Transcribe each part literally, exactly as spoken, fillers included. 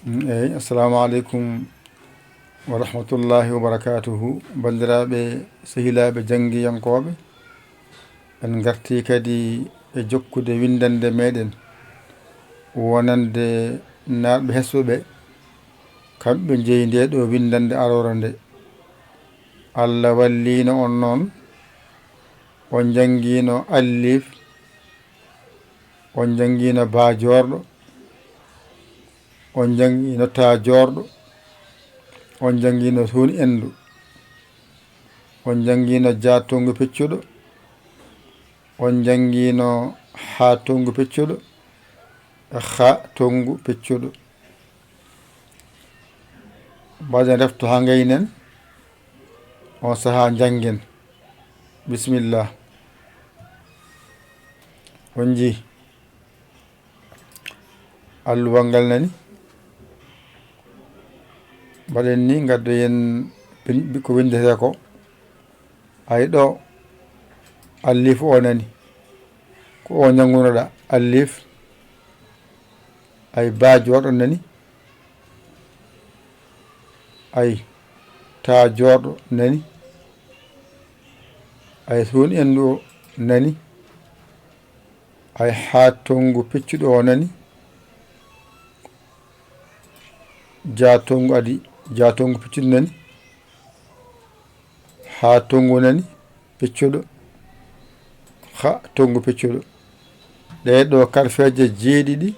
Mm, eey, assalamu aleykum wa rahmatullahi wa barakatuhu. Banndiraaɓe, sehilaaɓe janngiyankooɓe, en ngartii kadi e jokkude winndannde meɗen wonande naatɓe hesɓe ɓe, kamɓe njeyi nde ɗo winndannde aroore nde. Allah walliino on noon, on njanngiino allif, on njanngiino baa joorɗo, on njanngiino taa joorɗo, on njanngiino suun enndu, on njanngiino jaa tonngu peccuɗo, on njanngiino haa tonngu peccuɗo, e haa tonngu peccuɗo. Mbaɗen refto haa ngaynen, on sahaa njanngen. Bismillah. On njii. Alluwal ngal nani. Mbaɗen ni, ngaddoyen bin-, bi-, ko winndetee ko. Ay ɗo, allifu o nani. Ko o njanngunoɗaa, allif. Ay baa joorɗo nani. Ay taa joorɗo nani. Ay suun enndu o nani. Ay haa tonngu peccuɗo o nani. Jaa tonngu adi, jaa tonngu peccuɗo nani. Haa tonngu nani, peccuɗo. Haa tonngu peccuɗo. Ɗee ɗoo karfeeje jeeɗiɗi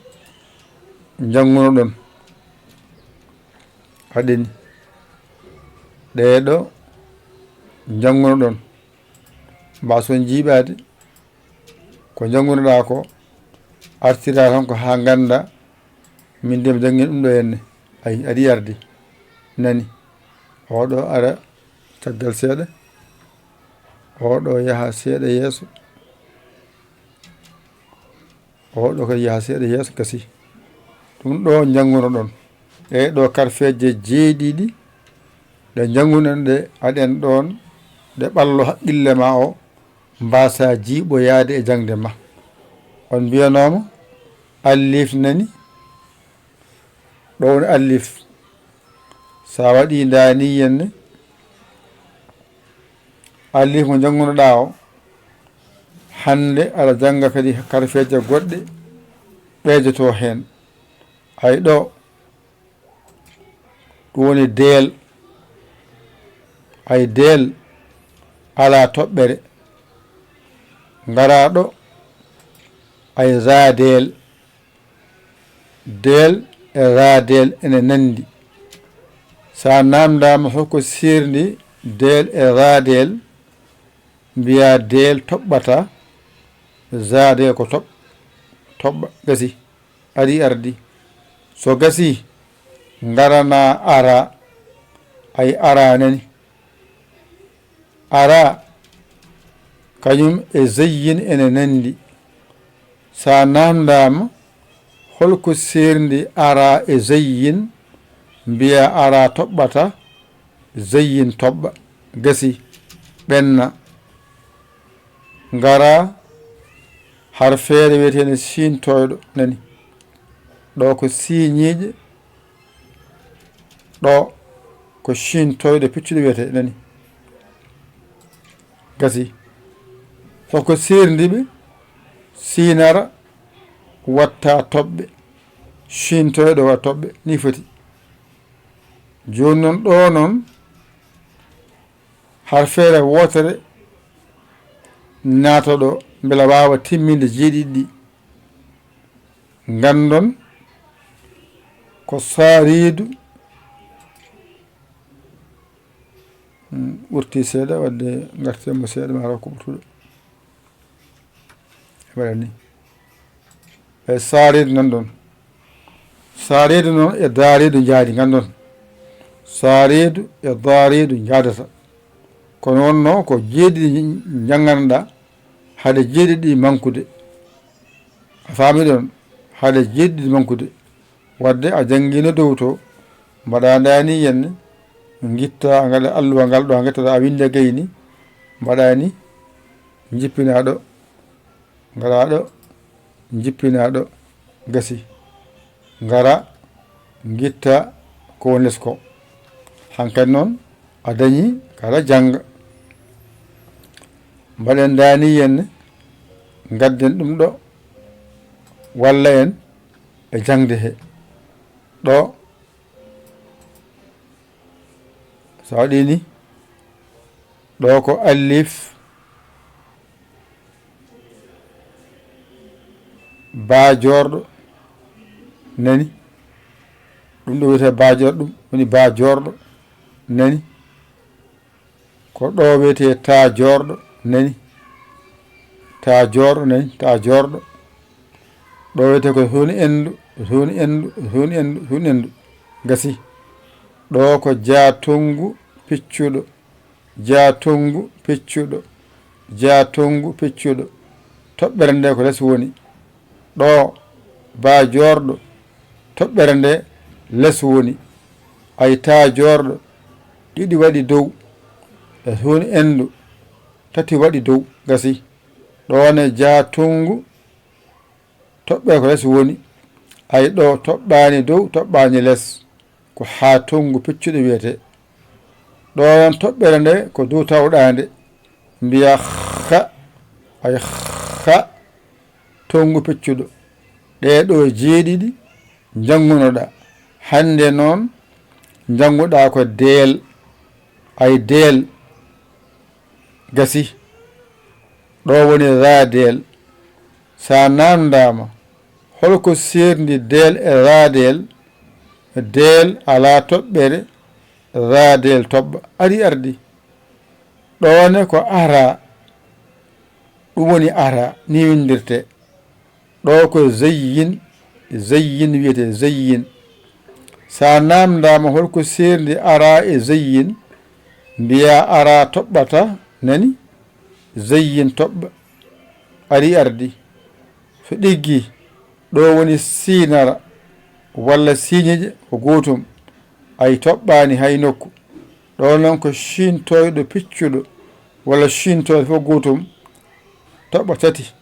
njanngunoɗon. Aɗeni. Ɗee ɗoo njanngunoɗon. Mbaason jiiɓaade. Ko njanngunoɗaa ko, artiraa tan ko haa nganndaa, min de mi janngii ɗum ɗo henne. Ay, aɗi ardi. Nani. Oo ɗoo ara caggal seeɗa. Oo ɗoo yaha seeɗa yeeso. Oo ɗoo kadi yaha seeɗa yeeso, gasi. Ɗum ɗo njanngunoɗon. Ɗee ɗoo karfeeje jeeɗiɗi ɗe njanngunoɗon ɗe, aɗen ɗoon, ɗe ɓallo haqqille maa o, mbaasaa jiiɓoyaade e jaŋde maa. On mbiyanooma, alliif nani, ɗo woni alliif. So a waɗii ndaa nii henne, alliif mo njanngunoɗaa o, hannde aɗa jannga kadi karfeeje goɗɗe ɓeydotoo heen. Ay ɗo, ɗum woni deel. Ay deel alaa toɓɓere. Ngaraa ɗo, ay zaadeel. Deel e raadeel ene nanndi. So a naamndaama hol ko seerndi deel e raadeel, mbiyaa deel toɓɓataa, zaadeel ko toɓ-, toɓɓa, gasi, arii ardi. So gasii, ngaranaa araa, ay araa nani. Araa, kañum e zayyin ene nanndi. So a naamndaama, hol ko seerndi araa e zayyin, mbiyaa araa toɓɓataa, zayyin toɓɓa, gasi, ɓenna. Ngaraa harfeere wiyeteende siin toyɗo, nani. Ɗo ko siiñiiƴe, ɗo ko siin toyɗo piccuɗo wiyetee, nani. Gasi. Soko seerndi ɓe, siinara watta toɓɓe, siin toyɗo wa toɓɓe, ni foti. Jooni non, ɗo non, harfeere wootere naata ɗo, mbela waawa timminde jeeɗiɗi ɗi. Nganndon ko saariidu, hmm, ɓurti seeɗa, wadde ngarten mo seeɗa, maa taw ko ɓurtuɗo. Waɗa ni. E saariidu nan ɗon. Saariidu non e daariidu njaadi, nganndon. Saariidu e daariidu njaadata. Kono wonno ko jeeɗiɗi njannganoɗaa, hade jeeɗiɗi mankude. A faami ɗon, hade jeeɗiɗi mankude. Wadde a janngiino dow to, mbaɗa ndaani yenne, ngitta, a ngaɗa alluwa ngal ɗo, a ngitta a winnda gayni, mbaɗa ni, njippinaa ɗo, ngaraa ɗo, njippinaa ɗo, gasi. Ngaraa, ngitta ko woni les ko. Hankadi noon, a dañii kala jannga. Mbaɗen daaniyen ne, ngadden ɗum ɗo, walla en e jaŋde he. Ɗo, so a waɗii ni, ɗo ko alif, baa joorɗo, nani? Ɗum ɗo wiyetee baa joorɗo, ɗum woni baa joorɗo, nani? Ko ɗo wiyetee taa joorɗo, nani? Taa joorɗo, nani? Taa joorɗo. Ɗo wiyetee ko hun endu, hun endu, hun endu, hun endu. Gasi. Ɗo ko jaa tongu piccuɗo. Jaa tongu piccuɗo, jaa tongu piccuɗo. Toɓɓere nde ko les woni. Ɗo, baa joorɗo, toɓɓere nde les woni. Ay taa joorɗo, ɗiɗi waɗi dow. E hun endu, tati waɗi dow. Gasi. Ɗo ne jaa tongu, toɓɓere ko les woni. Ay ɗo toɓɓaani dow, toɓɓaani les. Ko haa tongu piccuɗo wiyetee. Ɗo non toɓɓere nde ko dow tawɗaande. Mbiyaa xa, ay xa, tongu piccuɗo. Ɗee ɗoo jeeɗiɗi njanngunoɗaa. Hannde non njannguɗaa ko deel, ay deel. Gasi. Ɗo woni raa deel. Sa naamndaama, holko seerndi deel e raa deel? Deel alaa toɓɓere, raa deel toɓɓa. Ari ardi. Ɗo ne ko araa. Ɗum woni araa, ni winndirtee. Ɗo ko zayyin, zayyin wiyetee, zayyin. Sa naamndaama holko seerndi araa e zayyin, mbiyaa araa toɓɓata, nani? Zayyin toɓɓa. Ari ardi. So ɗiggi, ɗo woni siinara, walla siiñiiƴe ko gootum. Ay toɓɓaani hay nokku. Ɗo non ko shiin toyɗo piccuɗo, walla shiin toyɗo fof gootum. Toɓɓa tati.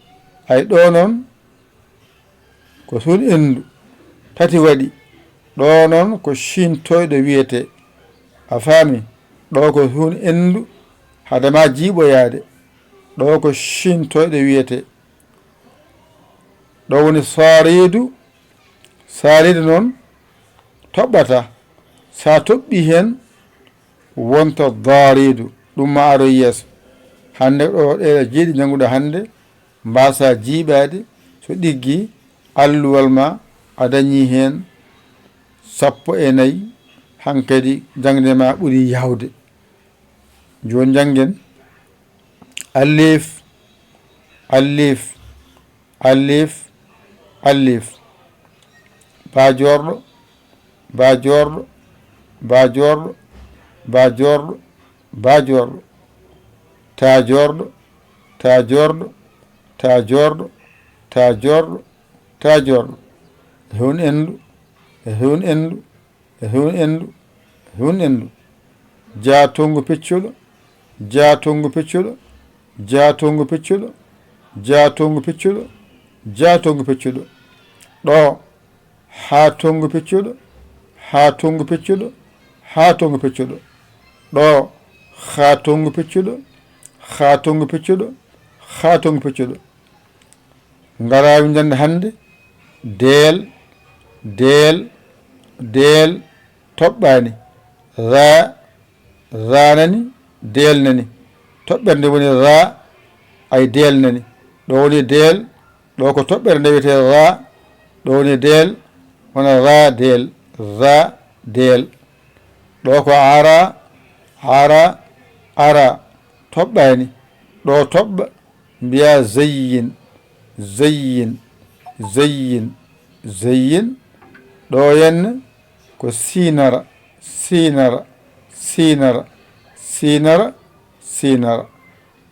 Ay ɗo non ko sun endu tati waɗi. Ɗo non ko shiin toyɗo wiyetee. A faami? Ɗo ko sun endu hadama jiiɓoyaade. Ɗo ko shiin toyɗo wiyetee. Ɗo woni saariidu. Saariidu non toɓɓata. Sa toɓɓii hen, wonta daariidu, ɗum ma aroy yeeso. Hannde ɗo ɗeeɗo jeeɗi njannguɗaa hannde, mbaasaa jiiɓaade, so ɗiggi alluwal ma a dañii heen sappo e nayi, hankadi jaŋde ma ɓuri yaawde. Jooni njanngen alif, alif, alif, alif. Baa joorɗo, baa joorɗo, baa joorɗo, baa joorɗo, baa joorɗo. Taa joorɗo, taa joorɗo, taa joorɗo, taa joorɗo, taa joorɗo. E hun endu, e hun endu, e hun endu, e hun endu. Jaa tongu piccuɗo, jaa tongu piccuɗo, jaa tongu piccuɗo, jaa tongu piccuɗo, jaa tongu piccuɗo. Ɗo, haa tongu piccuɗo, haa tongu piccuɗo, haa tongu piccuɗo. Ɗo, haa tongu piccuɗo, haa tongu piccuɗo, haa tongu piccuɗo. Ngaraa winndande hannde, deel, deel, deel, toɓɓaani. Raa, raa nani, deel nani. Toɓɓere nde woni raa, ay deel nani. Ɗo woni deel, ɗo ko toɓɓere nde wiyetee raa, ɗo woni deel, wona raa deel, raa deel. Ɗo ko araa, araa, araa, toɓɓaani. Ɗo toɓɓa, mbiyaa zayyin, zayyin, zayyin, zayyin. Ɗo henne ko siinara, siinara, siinara, siinara, siinara.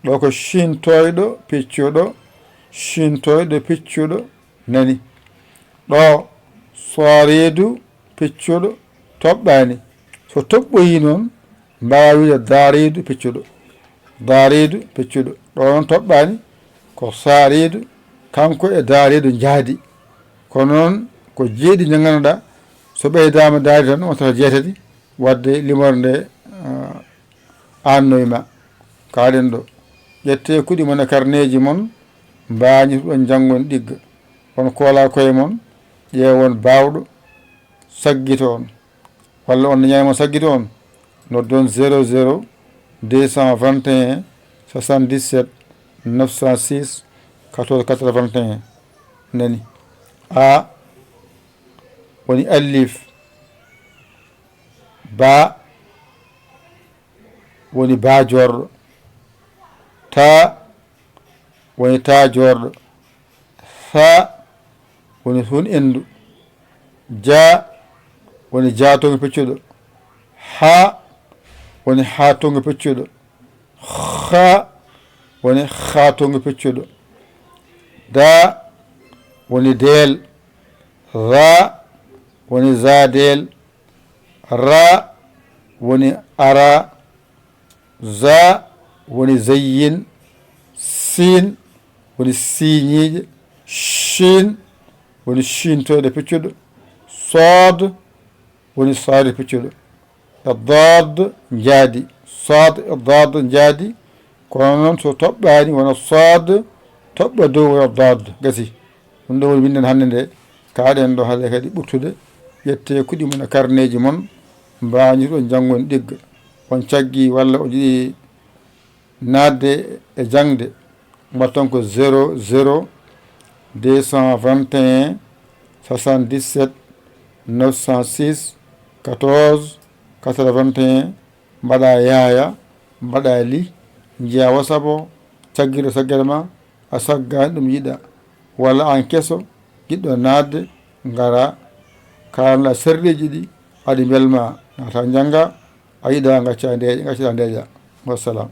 Ɗo ko shiin toyɗo piccuɗo, shiin toyɗo piccuɗo nani. Ɗo saariidu piccuɗo toɓɓaani. So toɓɓoyii non, mbaawaa wiide daariidu piccuɗo. Daariidu piccuɗo. Ɗo non toɓɓaani, ko saariidu, kanko e daariidu njaadi. Kono non ko jeeɗi nde ngannduɗaa, So ɓeydaama daali tan, on tata jeetati, wadde limore nde, ah, aannoy ma. Kaaɗen ɗo. Ƴettee kuɗi mon e karneeji mon, mbaañitoɗon janngon ɗigga. On koolaa koye mon, ƴeewon baawɗo, saggito on. Walla on dañaani mo saggito on, noddon zéro zéro deux cent vingt et un soixante-dix-sept neuf cent six quatorze quatre-vingt-un. Nani? A woni alif, ba woni baa joorɗo, taa woni taa joorɗo, saa woni sun endu, jaa woni jaa tongu peccuɗo, haa woni haa tongu peccuɗo, xaa woni xaa tongu peccuɗo, daa woni deel, raa woni zaa deel, raa woni araa, zaa woni zayyin, siin woni siiñiiƴe, shiin woni shiintoyɗo peccuɗo, sood woni soode peccuɗo. E dood njaadi, sood e dood njaadi, kono noon so toɓɓaani wona sood, toɓɓa dow wona dood, gasi. Ɗum ɗo woni winnde hannde nde, kaaɗen ɗo hade kadi ɓurtude, ƴettee kuɗi mon e karneeji mon, mbaañitoɗon janngon ɗigga. On caggii walla on yiɗi naatde e jaŋde, mbatton ko zéro zéro deux cent vingt et un soixante-dix-sept neuf cent six quatorze quatre-vingt-un, mbaɗa yaaya, mbaɗa li, njiya WhatsApp o, caggirɗo saggere ma, a saggaani ɗum yiɗa, walla an keso, jiɗɗo naatde, ngara, kaalna sarɗiiji ɗi, aɗi mbelma, naata njannga, a yiɗa ngacca ndeeƴa, ngacca ndeeƴa. Wassalam.